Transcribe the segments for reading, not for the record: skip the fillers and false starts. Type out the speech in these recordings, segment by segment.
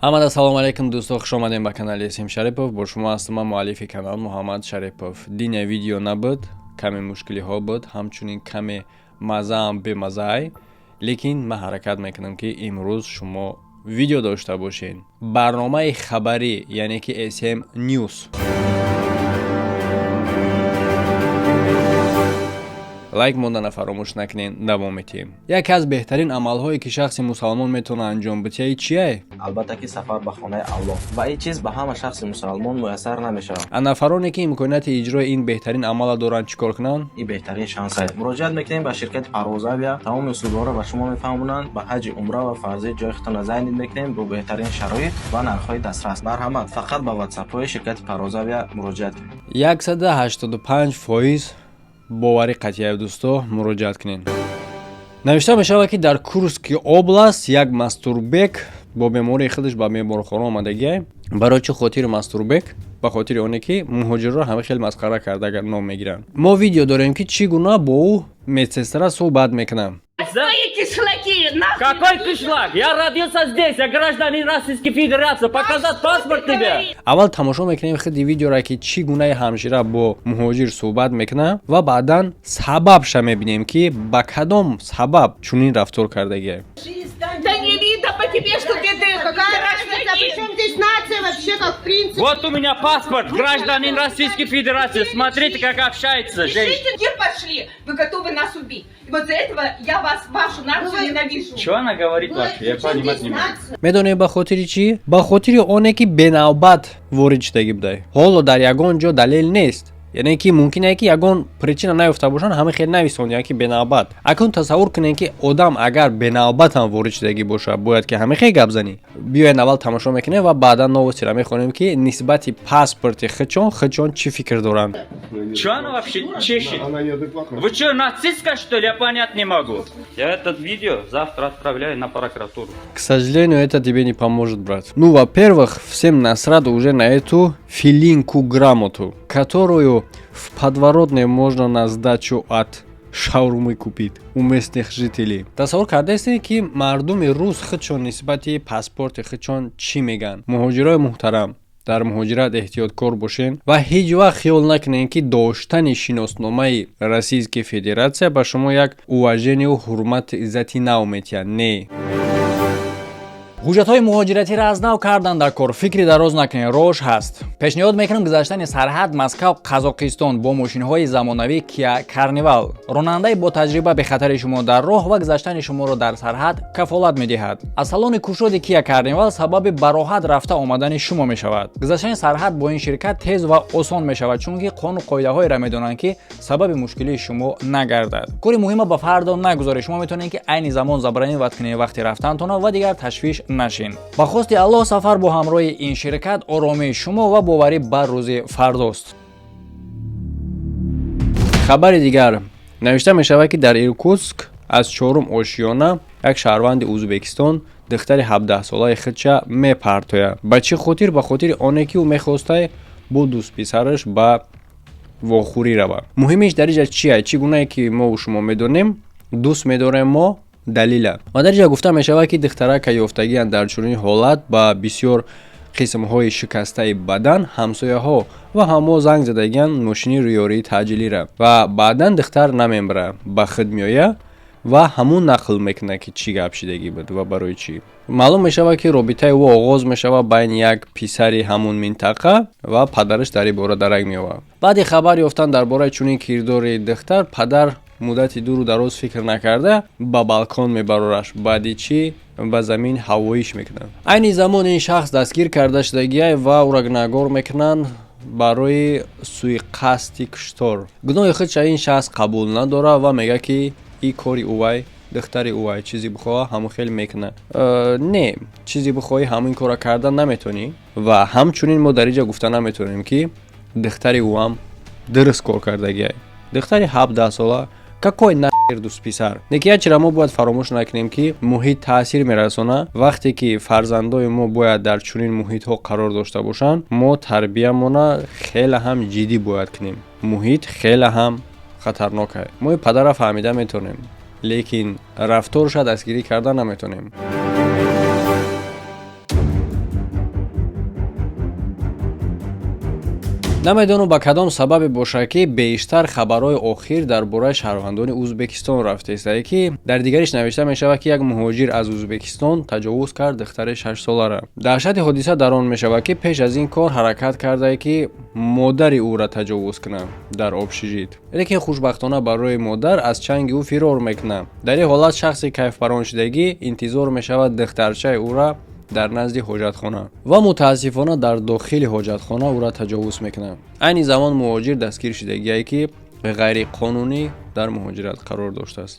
Ҳамада салому алайкум, дӯсто, хушомадем ба канали Сим Шарипов. Бо шумо ҳастам ман, муаллифи канал Муҳаммад Шарипов. Диня видео набуд, каме мушкилиҳо буд, ҳамчунин каме мазаам бемазаай, лекин ман ҳаракат мекунам, ки имрӯз шумо видео дошта бошед. Барномаи хабарӣ, яъне ки SM News. Лайк мондана фаромӯш накунед. Давом метиҳем. Яке аз беҳтарин амалҳое, ки шахси мусалмон метавонад анҷом битиҳад, чие? Албатта ки сафар ба хонаи Аллоҳ, ва ин чиз ба ҳама шахси мусалмон муяссар намешавад. А нафароне, ки имконияти иҷрои ин беҳтарин амалро доранд, чӣ кор кунанд? Ин беҳтарин шанс аст. Муроҷиат мекунем ба ширкати Парвозавиа, тамоми услубҳоро ба шумо мефаҳмонанд. Ба ҳаҷи умра ва фарзӣ ҷои худтонро зайнид мекунем бо беҳтарин шароит ва нархҳои дастрас. Марҳамат, фақат ба ватсапҳои ширкати Парвозавиа муроҷиат кунед. 185% боварӣ қатъия, дӯсто, муроҷиат кунед. Навишта мешавад, ки дар Курский область як мастурбек бо бемории худаш ба беморхона омадагиай. Барои чӣ хотир мастурбек? Ба хотири оне ки муҳоҷирро ҳама хеле масхара карда, агар ном мегиранд. Мо видео дорем, ки чӣ гуна бо ӯ медсестра суҳбат мекунам. Свои кишлаки, нахуй. Какой кишлак? Я родился здесь, я гражданин Российской Федерации. Показать паспорт тебе? Аввал тамошо мекунем худи видеора, ки чӣ гунаи ҳамшира бо муҳоҷир суҳбат мекунад, ва баъдан сабабша мебинем, ки ба кадом сабаб чунин рафтор кардагиай. Да не видно по тебе, что ты Какая разница? Причем здесь нация вообще, как в принципе? Вот у меня паспорт, гражданин Российской Федерации. Смотрите, как общается женщина. Пишите, пошли. Вы готовы нас убить. И вот за этого я вас, вашу нацию ненавижу. Что она говорит вообще? Я Причем понимать здесь не могу. нация? Медонед ба хотири чӣ? Ба хотири оне ки бенавбат ворид шудагӣ будай. Ҳоло дар ягон ҷо далел нест, яъне ки мумкин е ки ягон причина наёфта бошанд, ҳама хел нависонд ки бенавбат. Акнун тасаввур кунед, ки одам агар бенавбатам ворид шудагӣ боша, бояд ки ҳама хел гап занӣ. Биёед, аввал тамошо мекунем ва баъдан новостиро мехонем, ки нисбати паспорти худшон чӣ фикр доранд. Что она вообще чешет? Она неадекватна. Вы что, нацистка, что ли? Я понять не могу. Я этот видео завтра отправляю на прокуратуру. К сожалению, это тебе не поможет, брат. Ну, во-первых, всем насрать уже на эту филинку грамоту, которую в подворотне можно на сдачу от шаурмы купить у местных жителей. Тасаввур кардаистед, ки мардуми рус худшон нисбати паспорти худшон чӣ мегӯянд? Муҳоҷирои муҳтарам, дар муҳоҷират эҳтиёткор бошед ва ҳеҷ вақт хиёл накунед, ки доштани шиносномаи Российской Федерация ба шумо як уважению, ҳурмату иззати нав метиҳад. Не. Ҳуҷҷатҳои муҳоҷиратиро аз нав кардан дар кор, фикри дароз накунед, рош ҳаст. Пешниҳод мекунам гузаштани сарҳад Москав Қазоқистон бо мошинҳои замонавӣ Киа Карнивал. Ронандаи бо таҷриба бехатари шумо дар роҳ ва гузаштани шуморо дар сарҳад кафолат медиҳад. Аз салони кушоди Киа Карнивал сабаби бароҳат рафта омадани шумо мешавад. Гузаштани сарҳад бо ин ширкат тез ва осон мешавад, чунки қону қоидаҳоеро медонанд, ки сабаби мушкилии шумо нагардад. Кори муҳима ба фардо нагузоред. Шумо метавонед, ки айни замон забронировать кунед вақти рафтантона ва дигар ташвиш нашин. Ба хости Аллоҳ, сафар бо ҳамроҳи ин ширкат оромии шумо ва боварӣ бар рӯзи фардост. Хабари дигар: навишта мешавад, ки дар Иркутск аз чорум ошиёна як шаҳрванди Ӯзбекистон духтари 17-солаи худша мепартояд. Ба чӣ хотир? Ба хотири оне ки ӯ мехостай бо дӯстписараш ба вохӯрӣ равад. Муҳимиш дар инҷа чия? Чӣ гунае ки мову шумо медонем, дӯст медорем мо далила. Ва дар инҷа гуфта мешавад, ки духтарака ёфтагианд дар чунин ҳолат ба бисёр қисмҳои шикастаи бадан. Ҳамсояҳо ва ҳамо занг задагианд мошини ёрии таъҷилира ва баъдан духтар намембара, ба худ меояд ва ҳамун нақл мекунад, ки чӣ гап шидагӣ буд ва барои чӣ. Маълум мешавад, ки робитаи ӯ оғоз мешавад байни як писари ҳамун минтақа ва падараш дар ин бора дарак меёбад. Баъди хабар ёфтан дар бораи чунин кирдори духтар, падар муддати дуру дароз фикр накарда, ба балкон мебарораш, баъди чӣ ба замин ҳавоиш мекунад. Айни замон ин шахс дастгир карда шудагиай ва ӯро гунаҳгор мекунанд барои суиқасди куштор. Гуноҳи худша ин шахс қабул надорад ва мегӯяд, ки и кори ӯвай, духтари ӯвай, чизе бихоҳа, ҳамон хел мекунад. Не, чизе бихоҳӣ, ҳамин корро карда наметонӣ. Ва ҳамчунин мо дар инҷа гуфта наметавонем, ки духтари ӯам дуруст кор кардагиай. Духтари 17-сола, какой нахер дӯстписар? Неки як чиро мо бояд фаромӯш накунем, ки муҳит таъсир мерасонад. Вақте ки фарзандои мо бояд дар чунин муҳитҳо қарор дошта бошанд, мо тарбиямона хеле ҳам ҷиддӣ бояд кунем. Муҳит хеле ҳам хатарнок ай. Мо падарро фаҳмида метавонем, лекин рафторша дастгирӣ карда наметавонем. Намедонам, ба кадом сабабе бошад, ки бештар хабарҳои охир дар бораи шаҳрвандони Ӯзбекистон рафтаистае, ки дар дигариш навишта мешавад, ки як муҳоҷир аз Ӯзбекистон таҷовуз кард духтари 6-солара. Даҳшати ҳодиса дар он мешавад, ки пеш аз ин кор ҳаракат кардае, ки модари ӯра таҷовуз кунад дар общежит, лекин хушбахтона барои модар аз чанги ӯ фирор мекунад. Дар ин ҳолат шахси кайфпароншудагӣ интизор мешавад духтарчаи ӯра дар назди ҳоҷатхона ва мутаассифона дар дохили ҳоҷатхона ӯра таҷовуз мекунад. Айни замон муҳоҷир дастгир шудагие, ки ғайриқонунӣ дар муҳоҷират қарор доштааст.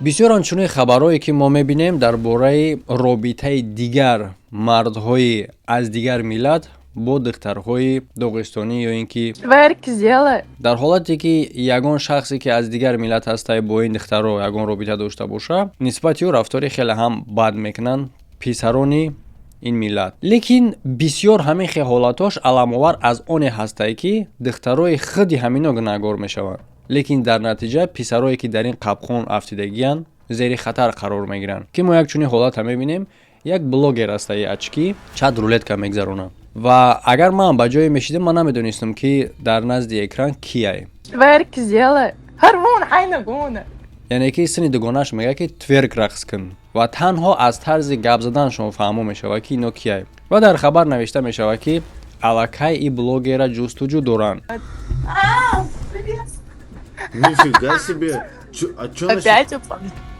Бисёран чунин хабарҳое, ки мо мебинем дар бораи робитаи дигар мардҳои аз дигар миллат бо духтарҳои доғистонӣ ё ин ки Тверк сделай. дар ҳолате ки ягон шахсе, ки аз дигар миллат ҳастай, бо ин духтарҳо ягон робита дошта боша, нисбати ӯ рафтори хеле ҳам бад мекунанд писарони ин миллат. Лекин бисёр ҳамин хел ҳолатҳош аламовар аз оне ҳастае, ки духтарои худи ҳамино гунаҳгор мешаванд, лекин дар натиҷа писарое, ки дар ин қабхон афтидагиянд, зери хатар қарор мегиранд, ки мо як чунин ҳолата мебинем. Як блогер астаи ачки чат рулетка мегзаронад ва агар ман ба ҷое мешидам, ман намедонистам, ки дар назди экран кияй. Тверк сделай. Харвун, айна гуна. Яъне ки сини дугонааш мегӯяд, ки тверк рақс кун, ва танҳо аз тарзи гап заданашон фаҳмо мешавад, ки ино кияй. Ва дар хабар навишта мешавад, ки аллакай и блогера ҷустуҷӯ доранд. Нифига себе. Чё, а чё насчет- Опять упал.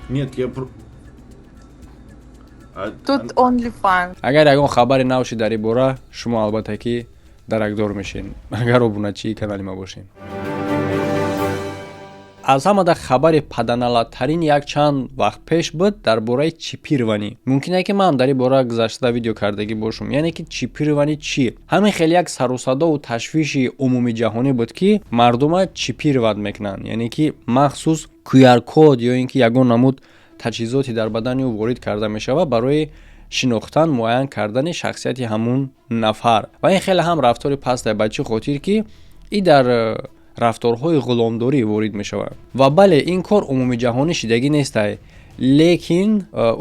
Нет, я Тут OnlyFans. Агар ягон хабари нав шид дар ин бора, шумо албатта ки даракдор мешед, агар обуначии канали ма бошед. Аз ҳамада хабари паданалаттарин якчанд вақт пеш буд дар бораи чипирование. Мумкин ки ман дар ин бора гузашта видео кардагӣ бошум. Яъне ки чипирование чӣ? Ҳамин хеле як сарусадову ташвиши умумии ҷаҳонӣ буд, ки мардума чипировать мекунанд, яъне ки махсус QR-код ё ин ки ягон намуд таҷҳизоте дар бадани ӯ ворид карда мешавад барои шинохтан, муайян кардани шахсияти ҳамун нафар. Ва ин хеле ҳам рафтори пастае. Ба чӣ хотир? Ки и дар рафторҳои ғуломдорӣ ворид мешавад. Ва бале, ин кор умумиҷаҳонӣ шидагӣ нестай, лекин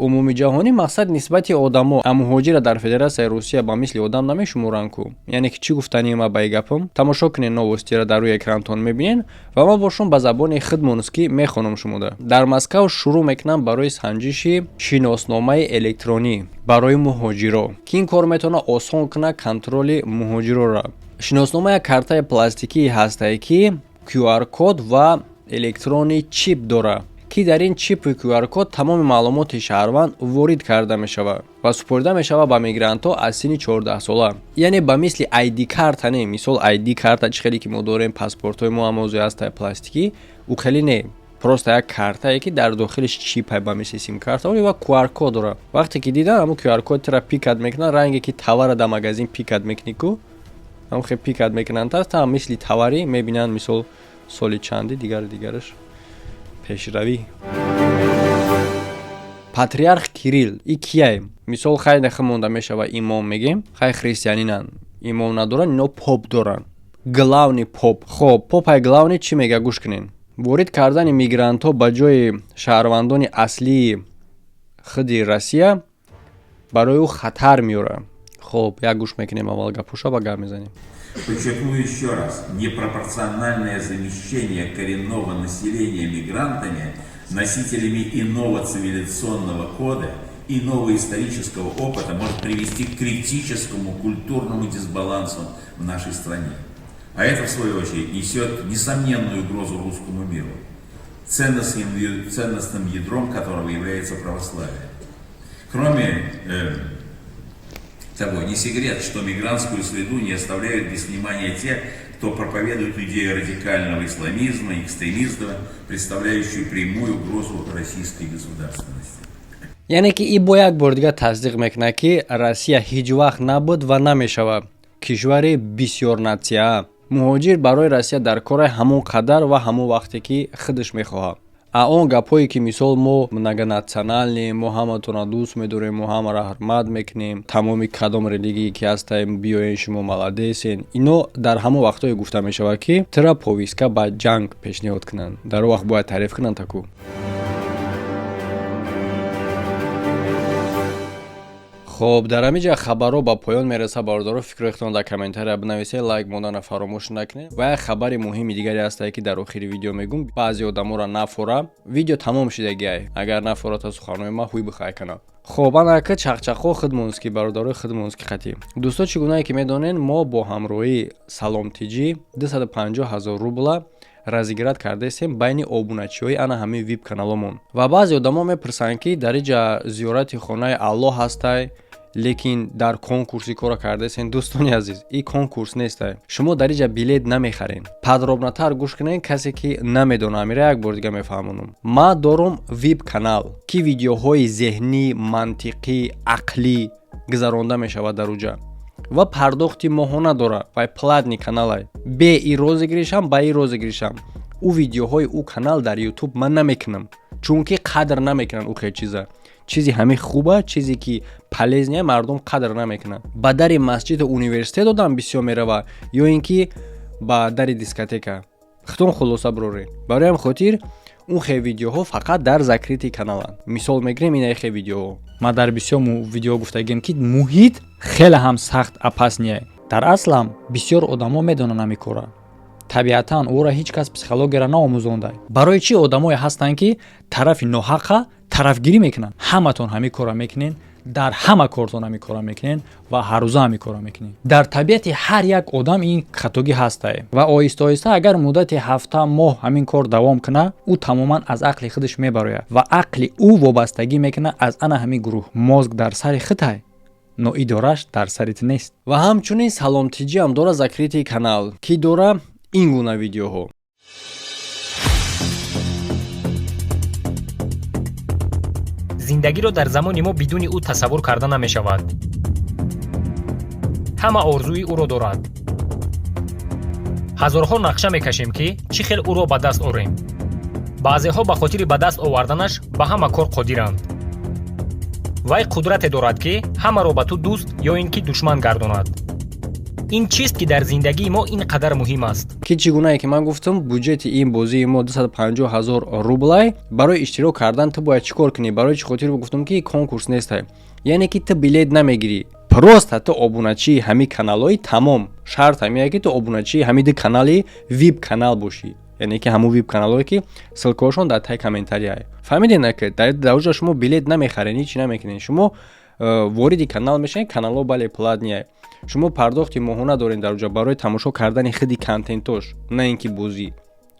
умумиҷаҳонӣ мақсад нисбати одамо муҳоҷира дар Федератсияи Русия ба мисли одам намешуморанд ку. Яъне ки чӣ гуфтани ма ба и гапам? Тамошо кунед, новостира дар рӯи экрантон мебинед ва ман бошум ба забони худмонски мехонам шумода. Дар Москав шурӯъ мекунам барои санҷиши шиносномаи электронӣ барои муҳоҷиро, ки ин кор метавонад осон кунад контроли муҳоҷирора. Шиноснома як картаи пластикие ҳастае, ки QR-код ва электронный чип дорад, ки дар ин чипи QR-код тамоми маълумоти шаҳрванд ворид карда мешавад ва супорида мешавад ба мигрантҳо аз синни 14-сола. Яъне ба мисли ID карта не. Мисол, ID карта чӣ хеле ки мо дорем, паспортҳои мо ҳам ози ҳастае пластикӣ, ӯ хеле не, просто як картае, ки дар дохилиш чипай ба мисли симкарта ва QR-код дорад. Вақте ки дидан, ҳамун QR-код тира пикать мекунад, ранге ки товара дар магазин пикать мекунӣ ку, ҳамун хел пикать мекунанд, та мисли товарӣ мебинанд, мисол, соли чанди, дигару дигараш. Пешравӣ. Патриарх Кирилл и кияй? Мисол, хай нахи монда мешава, имом мегем, хай христианинан, имом надоранд ино, поп доранд, главный поп. Хоб, попай главный чӣ мега? Гӯш кунед. Ворид кардани мигрантҳо ба ҷои шаҳрвандони аслии худи Россия барои ӯ хатар меорад. Хоб, як гӯш мекунем аввал гапуша, ба гап мезанем. Подчеркну еще раз, непропорциональное замещение коренного населения мигрантами, носителями иного цивилизационного кода, иного исторического опыта может привести к критическому культурному дисбалансу в нашей стране. А это, в свою очередь, несет несомненную угрозу русскому миру, ценностным ядром которого является православие. Кроме того, не секрет, что мигрантскую среду не оставляют без внимания те, кто проповедует идею радикального исламизма и экстремизма, представляющую прямую угрозу российской государственности. Яъне ки и бо як бор дигар тасдиқ мекунад, ки Россия ҳеҷ вақт набуд ва намешавад кишвари бисёрнатсия. Муҳоҷир барои Россия дар кораи ҳамон қадар ва ҳамон вақте, ки худаш мехоҳад. А он гапҳое, ки мисол мо многонациональный, мо ҳаматонро дӯст медорем, мо ҳамаро ҳурмат мекунем, тамоми кадом религие ки ҳастаем, биёен, шумо молодец ен, ино дар ҳамон вақтҳое гуфта мешавад, ки тира повестка ба ҷанг пешниҳод кунанд. Дар он вақт бояд таъриф кунанд таку. Хоб, дар ҳамин ҷа хабарҳо ба поён мерасад. Бародаро, фикрҳои худтон дар комментария бинависед, лайк мондана фаромӯш накунед. Ва як хабари муҳими дигаре ҳастае, ки дар охири видео мегӯм. Баъзе одаморо нафора, видео тамом шидагиай. Агар нафора, та суханҳои ма ҳуй бихай кана. Хоб, анака чақчақҳо худмонски, бародарои худмонски қатӣ. Дӯсто, чӣ гунае ки медонен, мо бо ҳамроҳии Саломтиҷӣ 250 ҳазор рубла разыграть кардаистем байни обуначиҳои ана ҳамин вип каналомон. Ва баъзе одамо мепурсанд, ки дар иҷа зиёрати хонаи Аллоҳ ҳастай, лекин дар конкурси кора кардаистен. Дӯстони азиз, ин конкурс нестай, шумо дар иҷа билет намехарен. Подробнотар гӯш кунед, касе ки намедона, амира як бор дига мефаҳмонам. Ма дорум вип канал, ки видеоҳои зеҳнӣ, мантиқӣ, ақлӣ гузаронда мешавад дар уҷа ва пардохти моҳона дорад ва платный каналай. Бе и розыгрышам, ба и розыгрышам ӯ видеоҳои ӯ канал дар Ютуб ман намекунам, чунки қадр намекунанд ӯ хел чиза. Чизи ҳамин хуба, чизе ки полезный, мардум қадр намекунанд. Ба дари масҷиду университет одам бисёр мерава ё ин ки ба дари дискотека? Худтон хулоса бироред. Барои ҳам хотир он хел видеоҳо фақат дар закрытый каналанд. Мисол мегирем, ина хел видеоҳо. Ман дар бисёр видео гуфтагем, ки муҳит хеле ҳам сахт, опасный. Дар аслам бисёр одамо медонанд ҳамин кора. Табиатан ӯро ҳеҷ кас психологияро наомӯзонда. Барои чӣ одамое ҳастанд, ки тарафи ноҳаққа тарафгирӣ мекунанд? Ҳаматон ҳамин корро мекунед, дар ҳама кортон ҳамин корро мекунед ва ҳаррӯза ҳамин корро мекунед. Дар табиати ҳар як одам ин хатогӣ ҳастае ва оҳиста оҳиста, агар муддати ҳафта, моҳ ҳамин кор давом кунад, ӯ тамоман аз ақли худаш мебарояд ва ақли ӯ вобастагӣ мекунад аз ана ҳамин гурӯҳ. Мозг дар сари худай, но идораш дар сари ту нест. Ва ҳамчунин Саломтиҷӣ ҳам дора закрытый канал, ки дора ин гуна видеоҳо. Зиндагиро дар замони мо бидуни ӯ тасаввур карда намешавад. Ҳама орзуи ӯро дорад. Ҳазорҳо нақша мекашем, ки чӣ хел ӯро ба даст орем. Баъзеҳо ба хотири ба даст оварданаш ба ҳама кор қодиранд. Вай қудрате дорад, ки ҳамаро ба ту дӯст ё ин ки душман гардонад. Ин чист, ки дар зиндагии мо ин қадар муҳим аст? Ки чӣ гунае ки ман гуфтам, буҷети ин бозии мо 250 ҳазор рублай. Барои иштирок кардан ту бояд чӣ кор кунӣ? Барои чӣ хотир гуфтам, ки конкурс нестай, яъне ки ту билет намегирӣ, просто ту обуначии ҳамин каналҳои, тамом. Шарт ҳамие, ки ту обуначии ҳамин ду канали вип канал бошӣ, яъне ки ҳамун вип каналҳое, ки ссылкаҳошон дар таи комментария. Фаҳмидед, на ки дар уҷа шумо билет намехаред, ҳечи намекунед. Шумо вориди канал мешавед. Каналҳо, бале, платный, шумо пардохти моҳона доред дар уҷа барои тамошо кардани худи контентош, на ин ки бозӣ.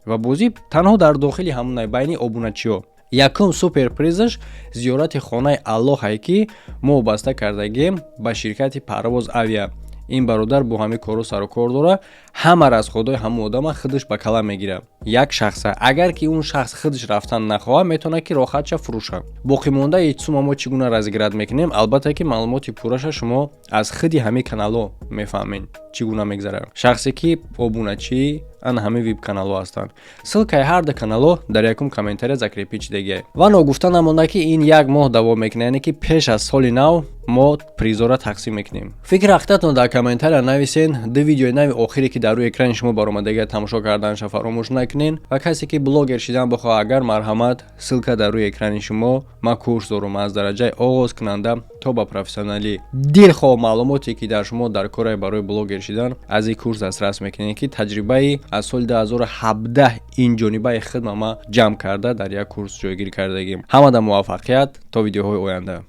Ва бозӣ танҳо дар дохили ҳамунай, байни обуначиҳо. Якум суперпризаш зиёрати хонаи Аллоҳае, ки мо вобаста кардагием ба ширкати Парвоз Авиа. Ин бародар бо ҳамин кору сару кор дора, ҳама расходҳои ҳамун одама худаш ба кала мегирад, як шахса. Агар ки он шахс худаш рафтан нахоҳад, метавонад, ки роҳатша фурӯша. Боқимондаи сума мо чӣ гуна разыграть мекунем, албатта ки маълумоти пурраша шумо аз худи ҳамин каналҳо мефаҳмед, чӣ гуна мегзарад. Шахсе ки обуначии ана ҳамин вип каналҳо ҳастанд, ссылкаи ҳар ду каналҳо дар якум комментария закрепить шидагиай. Ва ногуфта намонда, ки ин як моҳ давом мекунад, яъне ки пеш аз соли нав мо призора тақсим мекунем. Фикри ҳақиқатон дар комментария нависен. Ду видеои нави охире, ки дар рӯи экрани шумо баромадагия, тамошо карданша фаромӯш накунен. Ва касе ки блогер шидан бихоҳад, агар, марҳамат, ссылка дар рӯи экрани шумо. Ман курс дорум аз дараҷаи оғозкунанда то ба профессионалӣ. Дилхоҳ маълумоте, ки дар шумо дар кораи барои блогер шидан, аз ин курс дастрас мекунед, ки таҷрибаи аз соли 2017 ин ҷонибаи хидма ма ҷамъ карда, дар як курс ҷойгир кардагим. Ҳамада муваффақият, то видеоҳои оянда.